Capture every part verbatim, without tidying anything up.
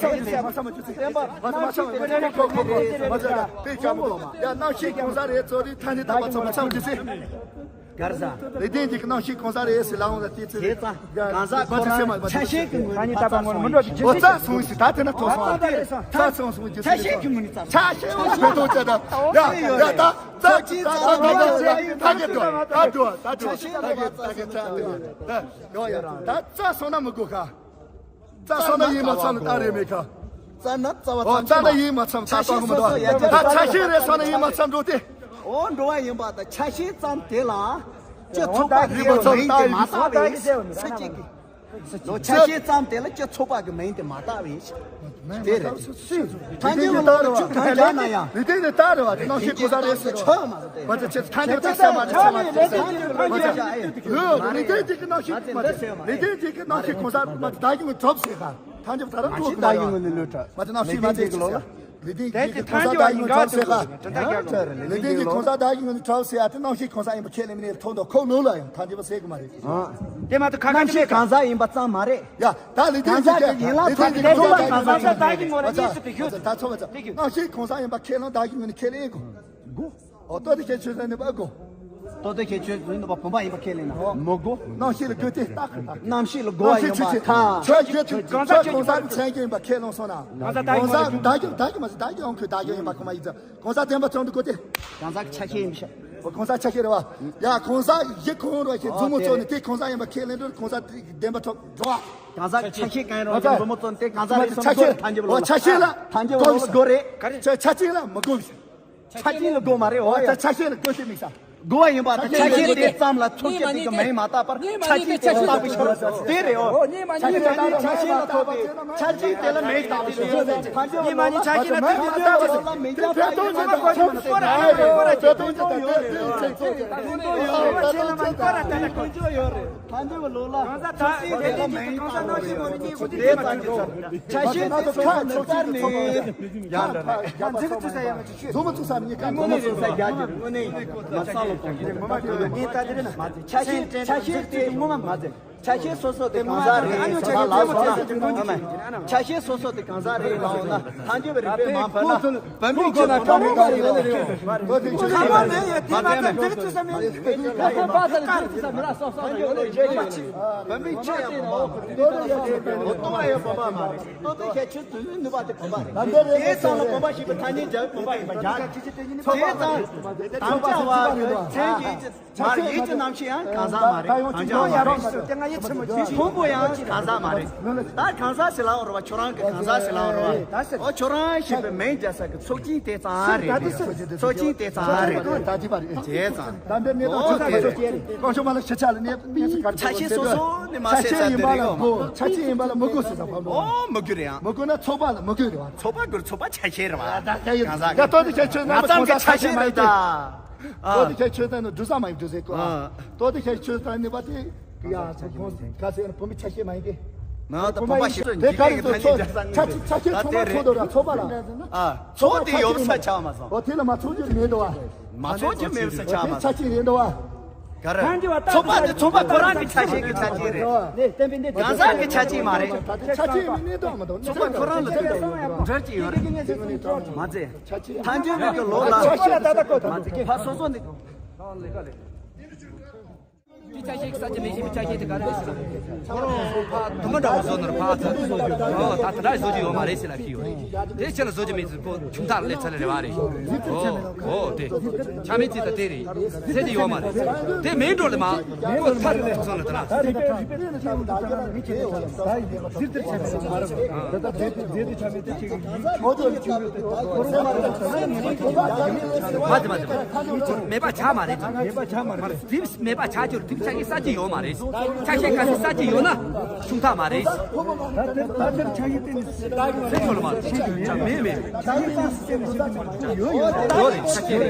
ཚང་མ་རྒྱུ་མཚན། མ་ཚང་མ་རྒྱུ་མཚན། བསྟན་པ་མ་ཚང་མ་རྒྱུ་མཚན། ཁོ་ཁོ་ཁོ། མ་ཚང་མ་རྒྱུ་མཚན། དཔེ་ཆ་མི་འདུག་མ། ཡ་རྣམ་ཤེས་གང་ཟག་རེད་ཚོ་རེད། ཐ་སྙད་བཏགས་པ་ཚང་མ་ཚང་མ་རྒྱུ་མཚན། ག་རེ་ཟ། ལེགས་ལྡན་འབྱེད་ཀྱི་རྣམ་ཤེས་གང་ཟག་རེད་ཟེར་ལབ་འོང་ལ་དེ་ཚོ་རེད། གང་ཟག་ཁོ་རང་ཆ་ཤས་ཀྱི་ངོས་ནས་ད་རྩ་ཚང་མ། འོ་རྩ་སོང་ཟིན། ད་དེ་ན་ཐོག་སོང་། རྩ་སོང་སོང་རྒྱུ་ཆ་ཤས་ཀྱི་ངོས་ནས་རྩ། ཆ་ཤས་འོ་བོད་ཐོག་ཅེ་ད། ཡ་ཡ་ད་རྩ་ཅི་རྩ་ད་ད་ད་ད་ད་གེ་ད་ད་ད་ད་ད་ད་གེ་ད་གེ་ད་གེ་ད་གེ་ད་ཡ་ད་རྩ་སོང་ན་མི་དགོས་ཁ། རྩ་སོང་ན་ཡིན་མ་ཚང་ལ་ད་རེ་མེད་ཁ། རྩ་ན་རྩ་བ་ཨོ་ཙམ་རྩ་ན་ཡིན་མ་ཚང་ད་ཆ་ཤས་པ་མི་སོ་སོ་ཡ་འདུག་ད་ཆ་ཤས་རེད་སོང་ན་ཡིན་མ་ཚང་འགྲོ་དེ། ཨོ་འགྲོ་བ་ཡིན་པ་ད་ཆ་ཤས་ཙམ་དེ་ལ་སྤྱི་ཚོགས་པ་ཡིན་མ་ཚང་ད་ཡིན་མ་ཚང་ད་ཡིན་ས་ཅིག་གི། ལོ་ཆ་ཤས་ཙམ་དེ་ལ་སྤྱི་ཚོགས་པ་གི་མིང་དེ་མ་བཏགས་པའི་དེ་རེད། ཐང་རྒྱལ་བ་ལོ་ལ་ཆུ་གང་བཞག་ན་ཡང་། ལི་ཏི་ནི་ལྟ་རེ་བ་དེ་ནང་ཤེས་གོ་ས་རེད་ཟེར་བ། ཆོག་མ་རེད་དེ། མ་ཚད་ཆེ་ཐང་རྒྱལ་བ་ཚད་ས་མ་རེད་ཚད་མ་རེད་ཚད་མ་རེད། ལི་ཏི་ནི་གི་ནང་ཤེས་མ་རེད། ལི་ཏི་ནི་གི་ནང་ཤེས་གོ་ས་མ་ད་གི་ངོ་གྲོབ་ཟེར་ག། ཐང་རྒྱལ་བ་ད་རང་ཐོག་གི་ད་གི་ངོ་ནི་ལོས་གྲབས། མ་ཚད་ནང་ཤེས་མ་ཚད་ཆེ་ཟེར། ལི་ཏི་གི་གོང་ས་ད་གི་ངོ་གྲོབ་ཟེར་ག། ལི་ཏི་གི་གོང་ས་ད་གི་ངོ་ནི་གྲོབ་ཟེར་ཡ་དེ་ནང་ཤེས་གོང་ས་ཡིན་པ་ཁས་ལེན་མི་ནི་ཐོག་འདུག་ཁོ་ལོ་ལ་ཡང་ཐང་རྒྱལ་བ་ཟེར་གི་མ་རེད། དེ་མ་གཏོགས་ཁ་ཁ་ནང་ཤེས་གང་ཟག་ཡིན་པ་ཙམ་མ་རེད། ཡ་ད་ལི་ཏི་གང་ཟག་གི་ཡིན་ལ་ལི་ཏི་གི་གོང་ས་ད་གི་ངོ་ནི་ད་ཚོ་མ་ཚོ་ནང་ཤེས་གོང་ས་ཡིན་པ་ཁས་ལེན་ད་གི་ངོ་ནི་ཁས་ལེན་གོ། གོ། ཨོ་ཏོ་དེ་ཁྱེད་ཆོས་ལ་ནི་པ་གོ། ཏོ་ཏོ་ཁྱེད་ཆོས་ལ་ནི་པ་བུམ་པ་ཡིན་པ་ཁས་ལེན་ན་མི་གོ། རྣམ་ཤེས་ལ་གོ་དེ་ཏག་ཏག་རྣམ་ཤེས་ལ་གོ་བ་ཡིན་པ་ཁ། ཆོས་ཁྱེད་ཆོས་གང་ཟག་ཁྱེད་ཆོས་གང་ཟག་མཚན་གྱི་ཡིན་པ་ཁས་ལོང་སོང་ན། གང་ཟག་ད་གང་ཟག་ད་གི་ད་གི་མ་ཟེར་ད་གི་ཡོང་ཁུལ་ད་གི་ཡིན་པ་ཁོ་མ་ཡིན་ཙང་གང་ཟག་བདེན་པ་ཚང་དུ་གོ་དེ། གང་ཟག་ཆ་ཤས་ཡིན་ཤག་ཨོ་གང་ཟག་ཆ་ཤས་རེད་བ། ཡ་གང་ཟག་གཞི་ཁོང་རོ་ཁྱེད་མཛུབ་མོ་ཚོ་ནི་དེ་གང་ཟག་ཡིན་པ་ཁས་ལེན་དུས་གང་ཟག་བདེན་པ་ཐོབ་འགྲོ་བ། གང་ཟག་ཆ་ཤས་གང་རོ་ཁྱེད་མཛུབ་མོ་ཚོ་ནི་དེ་གང་ཟག་རེད་སོང་ཆ་ཤས་གོ་ཐང་རྒྱལ་བ་ལོ་ལ། ཆ་ཤས་ལ་ཐང་རྒྱལ་བ་ལོ་ལ་གོ་རེད། ཆ་ཤས་ལ་མི་གོ་ཤག་ཆ་ཤས་ལ་གོ་མ་རེད་འོ་ཡ། ཆ་ཤས་ལ་གོ་ཤེས་མི་ས། གོ་བ་ཡིན་པ་དང་ཆ་ཤས་དེ་ཙམ་ལ་ཚོགས་ཆ་དེ་གི་མིང་མ་བཏགས་པར་ཆ་ཤས་དེ་ལ་བཏགས་པའི་ཕྱིར་རོ། དེ་རེད་འོ། ཆ་ཤས་དེ་ལ་ཆ་ཤས་ལ་ཐོགས་ཏེ་ཆ་ཤས་དེ་ལ་མིང་བཏགས་པའི་ཕྱིར་རོ། ཐང་རྒྱལ་བ་ལོ་ལ་ཆ་ཤས་ལ་ཐོགས་ཏེ་ཆ་ཤས་ལ་མིང་བཏགས་པའི་ཕྱིར་རོ། ཡོད་རེད། ཆ་ཤས་ལ་མིང་བཏགས་པའི་ཕྱིར་རོ། ཡོད་རེད། ཐང་རྒྱལ་བ་ལོ་ལ་ཆ་ཤས་ལ་མིང་བཏགས་པའི་ཕྱིར་རོ། ཐང་རྒྱལ་བ་ལོ་ལ་ཆ་ཤས་དེ་ལ་མིང་བཏགས་པའི་ཕྱིར་རོ། དེ་ཙམ་གྱི་ཚོགས་ཆ་ཤས་དེ་ཚོགས་ནས་ཡང་ལ་ཡང་ལ་ཚོགས་པ་ཚོགས་ས་མི་ཉེ་ཁ་མོ་མོ་ཟེར་ས་རྒྱ་གི་དངོས་གནས་ཡིན་ན་ས་ལ་གཏོང་རྒྱུ་ངས་ད་དེ་རེད་ན་ཆ་ཤས་ཆ་ཤས་དེ་ངོ་མ་མ་ཟེར། ཆ་ཤས་སོ་སོ་དེ་གང་ཟག་རེད་ཟེར་ན་ལ་སོང་ན་ཆ་ཤས་སོ་སོ་དེ་གང་ཟག་རེད་ལ་འོང་ན་ཐང་རྒྱལ་བ་རིག་པའི་མ་འཕར་ན་བོད་མི་ཁྱོད་ལ་ཁ་མི་ག་རེ་ཡོད་ལེ་རེད། ཁ་མ་མེད་ཡོད་དེ་མ་ཚད་ཚིག་ཚིག་ས་མེད། ཁ་ཁ་པ་ས་ལ་ཚིག་ཚིག་ས་མི་ར་སོག་སོག་ཡོད་ལེ་ཞེས་ཡོད་ལེ། བོད་མི་ཁྱོད་ཡང་བོད་མ་མ་རེད། ལོ་ཏོག་ཡང་བོད་མ་མ་རེད། ལོ་ཏོག་ཁྱད་ཆོས་དུས་ནུས་པ་དེ་བོད་པ་རེད། དེའི་ཙམ་ལ་བོད་པ་ཞིག་པའི་ཐ་སྙད་རྒྱལ་བོད་པ་ཡིན་པ་རྒྱག་དེའི་ཙམ་དམ་བཅའ་བ་གི་མཚན་གྱི་མར་ཡིད་ཀྱི་རྣམ་ཤེས་ཡང་གང་ཟག་མ་རེད། དམ་བཅའ་བ་རེད། ཕུང་པོ་ཡང་གང་ཟག་མ་རེད། ད་གང་ཟག་ཟེར་ལ་འོ་ར་བ་ཁྱོད་རང་གི་གང་ཟག་ཟེར་ལ་འོ་ར་བ་འོ་ཁྱོད་རང་ཞིག་པའི་མིང་རྒྱག་ས་གི་ཚོགས་ཆེན་དེ་ཙམ་རེད། ཚོགས་ཆེན་དེ་ཙམ་རེད། ད་ཅི་པ་རེད། དེ་ཙམ་ད་འདི་གནས་སྟངས་ཆོག་ཆོག་ཆོག་ཆོག་རེད། ཀོང་ཆོ་མ་ལ་ཤི་ཆ་ལ་གནས་གནས་སུ་གར་ཆ་ཤས་སོ་སོ་ནི་མ་ཆ་ཤས་ཟེར་ཡིན་པ་ལ་གོ་ཆ་ཤས་ཡིན་པ་ལ་མི་གོ་ཟེར་ས་བ་མོ། ཨོ་མི་གོ་རེད་ཨ། མི་གོ་ན་ཚོགས་པ་ལ་མི་གོ་རེད་བ། ཚོགས་པ་གོ་ཚོགས་པ་ཆ་ཤས་རེད་བ། ད་ད་ཡ་ཡ་ཏོ་དེ་ཁྱད་ཆོས་ན་ང་ཚང་གི་ཆ་ཤས་མ་ཡིན་ད། ཏོ་དེ་ཁྱད་ཆོས་ན་འདུ་ས་མ་ཡིན་འདུ་ཟེར་གོ། ཏོ་དེ་ཁྱད་ཆོས་ན་ནི་བ་དེ། ཡ་ཚ་ཁོང་ཁ་སེ་ཡ་བུ་མི་ཆ་ཤས་མ་ཡིན་གི། ང་ད་བུམ་པ་ཞིག་དེ་ག་རེ་ཚོ་ཆ་ཆ་ཆ་ཆ་ཆ་ཚོགས་པ་ཚོགས་འདུག་ར་ཚོགས་པ་ལ། ཨ་ཚོགས་དེ་ཡོད་ས་ཆགས་མ་སོང་། འོ་དེ་ལ་མ་ཚོགས་རྒྱུ་མེད་འདུག་བ། མ་ཚོགས་རྒྱུ་མེད་ས་ཆགས་མ་སོང་། ཆ་ཆ་རེད་འདུག་བ། ག་རེ། ཚོགས་པ་དེ་ཚོགས་པ་ཁོ་རང་གི་ཆ་ཤས་ཀྱི་ཆ་ཤས་རེད། གང་ཟག་གི་ཆ་ཤས་མ་རེད། ཆ་ཤས་མི་གནས་དོགས་མ་གཏོགས་ཚོགས་པ་ཁོ་རང་ལ་འབྲེལ་གྱི་ཡོད་རེད། མ་ཚད། ཐང་རྒྱལ་བའི་གི་ལོ་ལ། ཆ་ཤས་ད་ལྟ་ཁོ་ཐང་རྒྱལ་བའི་གི་ཕ་སོ་སོ་ནི། དེ་ཆ་ཤས་ཀྱི་ས་ཆ་མེད་བཞིན་པའི་ཆ་ཤས་དེ་ག་རེ་རེད་ཟེར་ན། ཁོ་རང་ཕ་དུ་མ་འདྲ་བོ་བཟོ་ནོར་ཕ་ཚ། ཨོ་ད་དེ་འདྲ་བཟོ་རྒྱུ་ཡོད་མ་རེད་ཟེར་ལབ་ཀྱི་ཡོད་རེད། དེ་ཆ་ལ་བཟོ་རྒྱུ་མེད་ཚེ་ཁོ་ཆུང་ཐག་སླེབས་ཚར་ལེ་རེད་བ་རེད། ཨོ་ཨོ་དེ་ཆ་མེད་ཚེ་ད་དེ་རེད། ཚེ་དེ་ཡོད་མ་རེད། དེ་མེད་འགྲོ་ལེ་མ་ཁོ་ཐར་ཐུག་སོང་ལེ་དེ་ན། མ་དེ་མ་དེ་མ་དེ་མེད་པ་ཆགས་མ་རེད། མེད་པ་ཆགས་མ་རེད། དེབ་མེད་པ་ཆགས་རྒྱུར་དེབ་ཆགས་ཀྱི་ས་ཆ་ཡོད་མ་རེད། ཆ་ཤས་ག་ཚོད་ས་ཆ་ཡོད་ན་ཆུང་ཐག་མ་རེད། ད་ལྟར་ཆ་ཤས་བསྟན་ནས་ཟེར་ཆོག་ལ་མ་རེད། ཆ་མེད་མེད། ཆ་ཤས་བསྟན་ནས་ཟེར་ཡོད་ཡོད་ཡོད་རེད། ཆ་ཤས་རེད།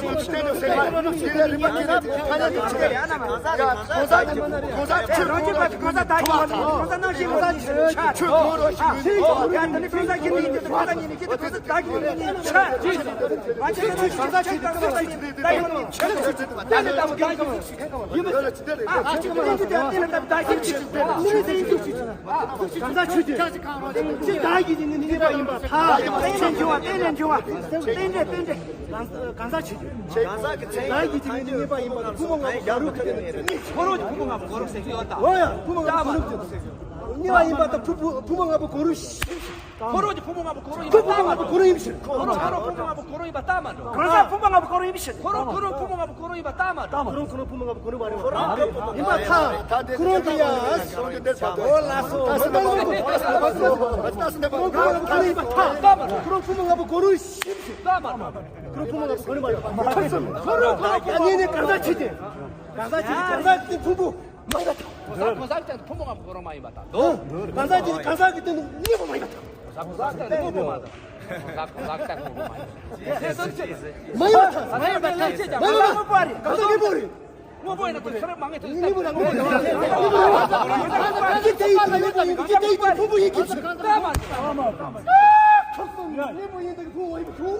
གང་ཟག་ཆོས་ཅན། ཅི་བདག་གིས་ནི་ངེས་པ་ཡིན་པ་ཐལ། ཆོས་ཅན། བདེན་ལས་འབྱུང་བ། བདེན་ལས་འབྱུང་བ། བདེན་འབྲེལ། བདེན་འབྲེལ། གང་ཟག་ཆོས་ཅན། བདག་གིས་ནི་ངེས་པ་ཡིན་པ་དང་། ཕུང་པོ་ལྔ་པོ་གོ་རུ་ཁ་ནས། ཁོ་རང་གི་ཕུང་པོ་ལྔ་པོ་གོ་རུ་ཟེར་གྱི་ཡོད་ད། འོ་ཡ། ཕུང་པོ་ལྔ་པོ་གོ་རུ་ཟེར། ངེས་པ་ཡིན་པ་དང་ཕུང་པོ་ཕུང་པོ་ལྔ་པོ་གོ་རུ། ཁོ་རང་གི་ཕུང་པོ་ལྔ་པོ་གོ་རུ་ཡིན་པ་ལྟ་མ་འགྲོ། ཁོ་རང་ཕུང་པོ་ལྔ་པོ་གོ་རུ་ཡིན་པ་ལྟ་མ་འགྲོ། གང་ཟག་ཕུང་པོ་ལྔ་པོ་གོ་རུ་ཡིན་པ་ཤེས། ཁོ་རང་ཁོ་རང་ཕུང་པོ་ལྔ་པོ་གོ་རུ་ཡིན་པ་ལྟ་མ་འགྲོ། ཁོ་རང་ཁོ་རང་ཕུང་པོ་ལྔ་པོ་གོ་རུ་ཡིན་པ་རེད། ཡིན་པ་ཐལ། ཁོ་རང་དེ་ཡ། འོ་ལགས་སོ། ཁོ་རང་ཕུང་པོ་ལྔ་པོ་གོ་རུ་ཡིན་པ་ཐལ། ལྟ་མ་འགྲོ། ཁོ་རང་ཕུང་པོ་ལྔ་པོ་གོ་རུ་ཤེས། ལྟ་མ་འགྲོ། ཁོ་རང་ཕུང་པོ་ལྔ་པོ་གོ་རུ་ཡིན་པ་ཐལ། ཁོ་རང་ཁོ་རང་ཕུང་པོ། ཡ་ནི་ནི་གང་ཟག་ཆོས་ཅན། གང་ཟག་ཆོས་ཅན། གང་ཟག་དེ་ཕུང་པོ། མ་ཡིན་པ་དང་། གང་ཟག་གང་ཟག་ཅན་ཕུང་པོ་ལྔ་པོ་གོ་རུ་མ་ཡིན་པ་དང་། གང་ཟག་ཅན་གང་ཟག་གི་སྟེང་དུ་དངོས་པོ་མ་ཡིན་པ་དང་། གང་ཟག་གང་ཟག་ཅན་དངོས་པོ་མ་དང་། གང་ཟག་གང་ཟག་ཅན་དངོས་པོ་མ་ཡིན། མ་ཡིན་པ་དང་། མ་ཡིན་པ་དང་། མ་ཡིན་པ་དང་། དངོས་པོ་རེད། གང་ཟག་དངོས་པོ་རེད། དངོས་པོ་ཡིན་ན་དེ་ཚོར་མ་ངེས་དེ། དངོས་པོ་ལ་དངོས་པོ་དང་། དངོས་པོ་ལ་དངོས་པོ་དང་། དངོས་པོ་ཡིན་གྱི་ཚུལ། དངོས་པོ་ཡིན་གྱི་ཚུལ། དངོས་པོ་ཡིན་དང་ཕུང་པོ་ཡིན་གྱི་ཚུལ།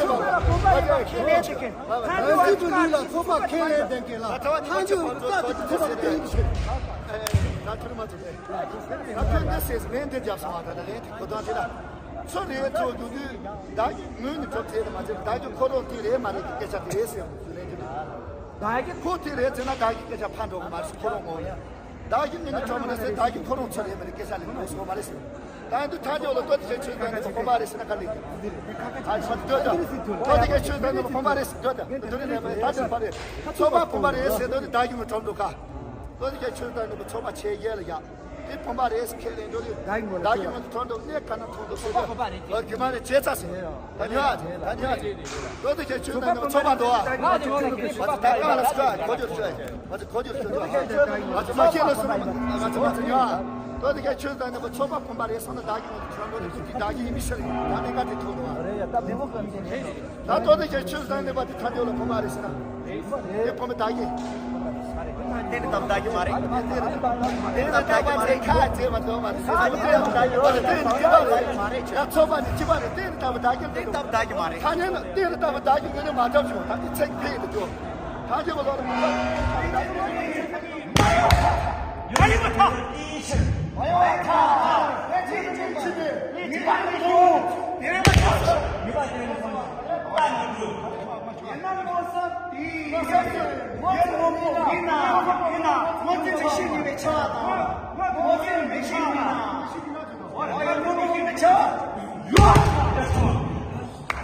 ཚོགས་པ་ལ་དགོན་པ་ཡིན་པ་ཁས་ལེན་བྱེད་མཁན། ནང་སྲིད་དུ་ལུས་ལ་ཚོགས་པ་ཁས་ལེན་ལྡན་མཁན་ལ་ཐང་ཆུ་རུ་རྟག་ཏུ་ཚོགས་པ་ལ་བརྟེན་ཞིང་། ད་ཁྱོད་འདི་སེམས་ལན་འདི་རྒྱབ་སོང་བ། ད་ལན་དེ་གོ་སྟངས་དེ་ལ་ཚུར་རེད་ཚུར་འདུག་དུས་བདག་གི་ངོས་ནས་གྲུབ་ཚེ་དེ་མ་ཚད་བདག་གི་ཁོ་རང་དེ་རེད་མ་རེད་ཀྱི་སྐད་ཆ་དེ་རེད་ཟེར་བ་ཚུར་རེད་དུས། བདག་གི་ཁོ་དེ་རེད་ཟེར་ན་བདག་གི་སྐད་ཆ་ཕར་འགྲོ་གི་མ་རེད་ཟེར། ཁོ་རང་ངོ་ཡིན། བདག་གི་ངོས་ནས་གྲུབ་མ་རེད་ཟེར། བདག་གི་ཁོ་རང་ཚུར་རེད་མ་རེད་སྐད་ཆ་ལས་མི་འགྲོ་སོང་མ་རེད་ཟེར། ད་འདི་ཐང་ཆུ་ལ་ལྟོས་དེ་ཁྱོད་ཆོས་ལྡན་ནི་དཔོན་པོ་རེད་ཟེར་ན་ག་ལེ། ཨ་ཆོས་ལྡན་ནི་ཐོ་དེ་ཁྱོད་ཆོས་ལྡན་ནི་དཔོན་པོ་རེད་ཟེར་ལྟོས་ད། དེ་རིང་ནས་མ་ད་ཆོས་པ་རེད། ཚོགས་པ་དཔོན་པོ་རེད་ཟེར་ལྟོས་དེ་བདག་གི་ངོས་གྲུབ་འགྲོ་ག་ལྟོས་དེ་ཁྱོད་ཆོས་ལྡན་ནི་ཚོགས་པ་ཆེ་རྒྱལ་ལ་ཡ། དེ་དཔོན་པོ་རེད་ཟེར་ཁས་ལེན་འགྲོ་དུས་བདག་གི་ངོས་ཐོན་འགྲོ་གནས་ག་ན་ཐོན་འགྲོ་ཟེར་ལྟོས། ཨོ་དེ་མ་རེད་བྱས་ཚར་ཟེར། ད་ཉོ་ཨ་ད་ཉོ་ཨ་ལྟོས་དེ་ཁྱོད་ཆོས་ལྡན་ནི་ཚོགས་པ་འགྲོ་ཨ། ད་ག་ལ་ཟེར་ག་གོ་རྒྱུར་ཤོད། ང་ཚོ་གོ་རྒྱུར་ཤོད་དོ། ང་ཚོ་མ་ཤེས་ལ་སོང་ན་ང་ཚོ་མ་ཚོ་ཡ། ཏོ་དེ་ག་ཆོས་དང་ནི་ཚོགས་པ་དཔོན་པོ་རེད་སོང་ན་བདག་གི་ངོས་ཀྱི་ཁྱོད་འགྲོ་དེ་ཀུན་གྱིས་བདག་གི་ཡིན་མི་ཤེས་རེད། ད་ནི་ང་དེ་ཐོག་ཏུ་བ། རེད་ཡ། ད་མི་མོ་གང་ཅན་རེད། ད་ཏོ་དེ་ག་ཆོས་དང་ནི་པ་དེ་ཐ་འདོད་ལ་དཔོན་པོ་རེད་ཟེར་ན། དེ་དཔོན་པོ་བདག་གི། དེ་ནི་ད་བདག་གི་མ་རེད། དེ་ནི་ད་བདག་གི་མ་རེད། ཁ་རྗེ་བ་འདོད་མ་རེད། དེ་ནི་ད་བདག་གི་མ་རེད། ཡ་ཚོགས་པ་ནི་ཅི་པ་རེད། དེ་ནི་ད་བདག་གི་དེ་ནི་ད་བདག་གི་མ་རེད། ཁ་ནས་ན་དེ་ནི་ད་བདག་གི་ངོས་ནས་མ་འགྲབ་བྱུང་། ད་དེ་ཚེག་ཕེ་ཡིན་དུ་ད་ཅི་གོ་ལོ་ར། ཡིན་ན་ངོ་ཚ་དེ་ཡིན་ན་ངོ་ཚ་དེ་ཡིན་ན་ངོ་ཚ་དེ་ཤེས་ཉེ་བའི་ཆ་དང་། ང་ཚོ་མི་ཤེས་ན། ཨོ་ཡ། ང་ཚོ་མི་ཤེས་ན་ཆ། ཡོ།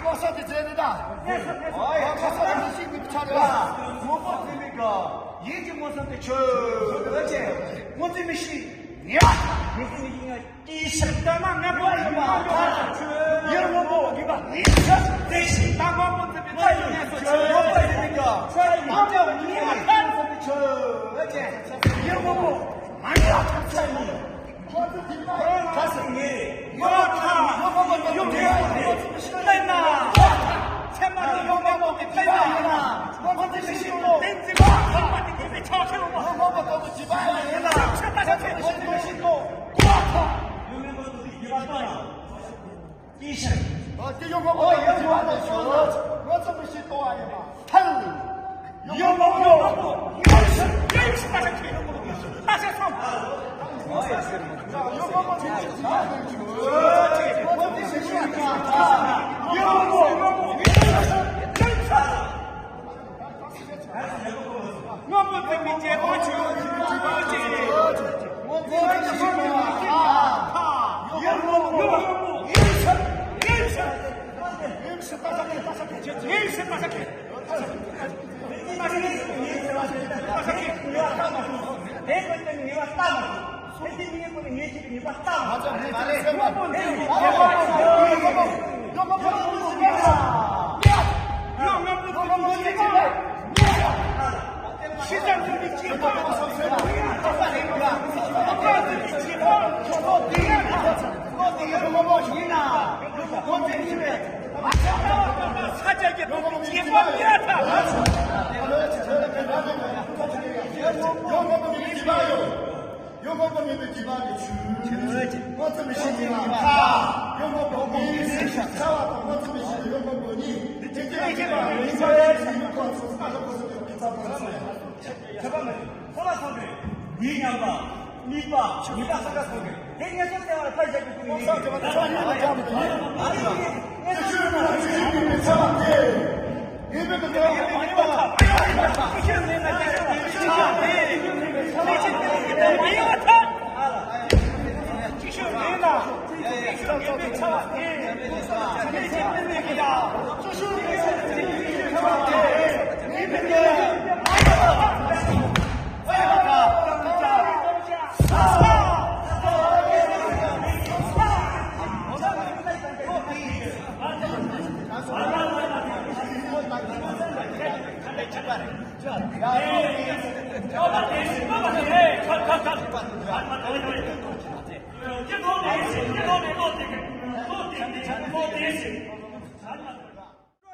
ལོ་ས་དེ་རྫས་རེད་ད། ཨོ་ཡ། ལོ་ས་དེ་མི་ཤེས་ཀྱི་ཆ་རེད། ངོ་མ་དེ་མི་དགའ། ཡིན་གྱི་ངོ་ཚ་དེ་ཆོས་ལ་ཆེ། ངོ་ཚ་མི་ཤེས། ངེས་པ། ངེས་ཚ་མི་ཤེས་ང་། ཏི་ཤ་ད་ན་ངན་པ་ཡིན་མ་ཐག་ཡུལ་ངོ་མ་ཡིན་པ་ནི་ཤ་དེ་ཤི་ད་ངོ་མ་ཚ་མི་ཚ་ཡིན་ངེས་སོ་ཆོས་ཡོད་པ་ཡིན་ཀྱང་ང་ཚོ་ཡིན་མ་ཐག་ཚ་མི་ཆོས་ལ་ཆེ། ཡུལ་ངོ་མ། མ་ཡ་ཚ་ནི། ཁ་སང་ངས་ཡོ་ཁ་ཡོ་ཁ་པ་ཡོ་ཁ་ཡོ་ཁ་ལེན་ན། ཚེ་མ་ནི་ཡོ་ཁ་པ་གི་ཕན་ཡོན་ཡོད་ན། ཁོ་ཚོ་ཅི་ཞིག་ལོ། བསྟན་འཛིན་ལོ། ཁ་པ་དེ་ཁོ་ཚོའི་ཕྱག་ཕྱི་ལོ། ཡོ་ཁ་པ་ཁོ་ཚོ་བྱིས་པ་ཡང་ཡིན་ན། ཁྱེད་ད་ཆ་ཚེ་ཁོ་ཚོ་ཅི་ཞིག་ལོ། ཡོ་ཁ། ཨོ་དེ་ཡོ་ཁ་པ་ཡོ་ཁ་པ་ཞོ་ལོ། ང་ཚོ་མི་ཤེས་ཏོ་ཨ་ཡོ་མ་ཐལ། ཡོ་མ་ཡོ་མ་ཡོ་ཤ་ཡོ་ཤ་ཏ་ཤ་ཁེ་ཏ་ཤ་སོང་། ཡོ་མ་ཡོ་མ་ཡོ་ཤ། སྔོན་པོ་དེ་མི་བརྗེད་ཨོ་ཆུ་ཨོ་ཆུ་ཨོ་ཆུ། ཡོ་ཁོ་པོ་མེད་པའི་དྲི་མ་གི་ཆུ། ཁོ་ཚོ་མི་ཤེས་ཀྱི་ཡང་ཁ། ཡོ་ཁོ་པོ་མི་ཤེས་ཤ་ཚ་བ་དང་ཁོ་ཚོ་མི་ཤེས་ཡོ་ཁོ་པོ་ནི། དེ་དེ་ཁྱེད་པ་མི་ཤེས་ཡོ་ཁོ་ཚོ་ས་ཁོ་ཚོ་ཡོ་ཁི་ཚ་པོ་ཚོ་ཡ། ཁྱེད་པ་མི་ཤེས་ཁོ་ལ་སོང་གི། མི་ཉམས་པ། གཉིས་པ། གཉིས་པ་ས་ཁ་སོང་གི། དེ་ངེས་སོང་ལྟ་བར་ཐག་བཞག་གི་ཀུན་ངེས་ཀྱི། ཨ་ནི་ངེས་སོང་ལྟ་བར་ཐག་བཞག་གི་ཀུན་ངེས་ཀྱི།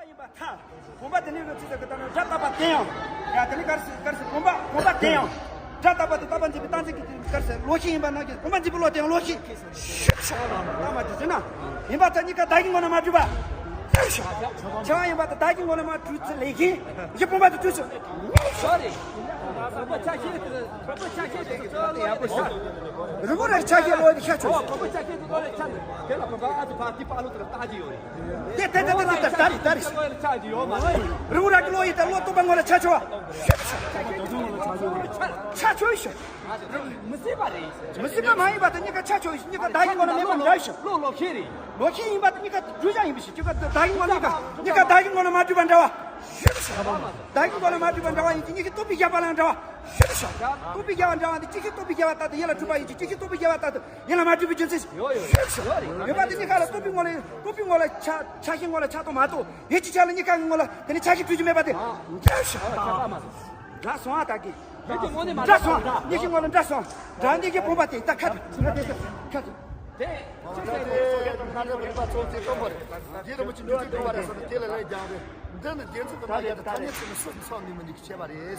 ཡིན་པ་ཐལ། བུམ་པ་དེ་ནས་རོ་ཚིག་ཟེར་གི་ད་ནི་སྒྲ་རྟག་པ་དེ་ཡང་། ཡ་དེ་ནི་གར་སི་གར་སི་བུམ་པ་བུམ་པ་དེ་ཡང་། སྒྲ་རྟག་པ་དེ་རྟག་པ་འཛིན་པའི་རྟག་འཛིན་གྱི་གར་སི་བློ་ཤེས་ཡིན་པ་ནང་གི་བུམ་པ་འཛིན་པའི་བློ་དེ་ཡང་བློ་ཤེས། ཤུགས་ཆེ་བ་དང་རྟག་མ་དེ་ཟེར་ན། ཡིན་པ་ད་གཉིས་ཀ་བདག་གི་ངོ་ན་མ་གྲུབ་པ། ཤུགས་ཆེ་བ་ཡིན་པ་ད་བདག་གི་ངོ་ན་མ་གྲུབ་ཚུལ་ལས་ཀྱིན། ཡི་བུམ་པ་དེ་གྲུབ་ཚུལ། ཤོ་རེ། བུམ་པ་ཆ་ཤས་དེ་བུམ་པ་ཆ་ཤས་དེ་ཡག་པོ་ཤ། རི་མོ་ར་ཆ་ཤས་བློ་དེ་ཤ་ཆོས། བུམ་པ་ཆ་ཤས་དེ་བློ་ལ་ཆ་ནས་དེ་ལ་བུམ་པ་ཨ་ཙི་ཕ་དེ་པ་ལོ་དེ་ལ་ལྟ་གི་ཡོད་རེད། དེ་དེ་དེ་དེ་དེ་ད་རེད་ད་རེད། རི་བོ་ར་གི་བློ་ཡིན་ད་བློ་སྟོང་པ་ངོ་ལ་ཆ་ཆོ་བ། ཆ་ཆོ་ཡི་ཤོ། མི་སྲིད་པ་རེད། མི་སྲིད་པ་མ་ཡིན་པ་དེ་གཉིས་ཀ་ཆ་ཆོ་ཡི་ཤོ། གཉིས་ཀ་བདག་ཡིན་ངོ་ལ་མེད་པ་འདྲ་ཡི་ཤོ། བློ་ལོག་ཤེས་རེད། ལོག་ཤེས་ཡིན་པ་དེ་གཉིས་ཀ་བརྗོད་བྱ་ཡིན་པ་ཞིག་གཉིས་ཀ་བདག་ཡིན་ངོ་ལ་གཉིས་ཀ་བདག་ཡིན་ངོ་ལ་མ་གྲུབ་པ་འདྲ་བ། བདག་ཡིན་ངོ་ལ་མ་གྲུབ་པ་འདྲ་བ་ཡིན་གྱི་གཉིས་ཀ་རྟོག་པའི་བྱ་བ་ལ་འདྲ་བ། ཤེས་བྱ། རྟོག་པའི་བྱ་བ་འདྲ་བ་འདི་ཅི་ཞིག་རྟོག་པའི་བྱ་བ་ལྟར་དུ་ཡིད་ལ་གྲུབ་པ་ཡིན་གྱི་ཅི་ཞིག་རྟོག་པའི་བྱ་བ་ལྟར་དུ་ཡིད་ལ་མ་གྲུབ་པའི་རྒྱུ་མཚན་ཞིག་ཡོད་ཡོད་ཡོད་པ་འདི་གཉིས་ཀ་ལ་རྟོག་པའི་ངོ་ལ་རྟོག་པའི་ངོ་ལ་ཆ་ཆ་ཤས་ངོ་ལ་ཆ་རྟོགས་མ་རྟོགས་ཡིད་ཀྱི་ཆ་ལ་གཉིས་ཀ་གི་ངོ་ལ་དེ་ནི་ཆ་ཤས་གྲུབ་ཀྱི་མེད་པ་དེ་འདྲ་ཞིག་ལ་སོང་ཨ་ད་གི་འདྲ་སོང་གཉིས་ཀྱི་ངོ་ལ་འདྲ་སོང་འདྲ་གཉིས་ཀྱི་བུམ་པ་དེ་ད་ཁ་ཁ་ཁ་དེ་ཚོ་ཡ་དང་ཁ་ཚོ་བུམ་པ་ཚོ་ཚེ་སྟོན་པ་རེད། རྗེ་རིན་པོ་ཆེ་འདུལ་ཚུལ་སྟོན་པ་རེད་ཟེར་ན་དེ་ལ་ལན་རྒྱག་རེད། འདི་ནི་རྒྱལ་ཚུལ་དུ་མ་ཡ་དང་ཐ་སྙད་ཚུལ་ནི་སུ་ཚང་ནུས་མི་འདུག་བྱས་པ་རེད།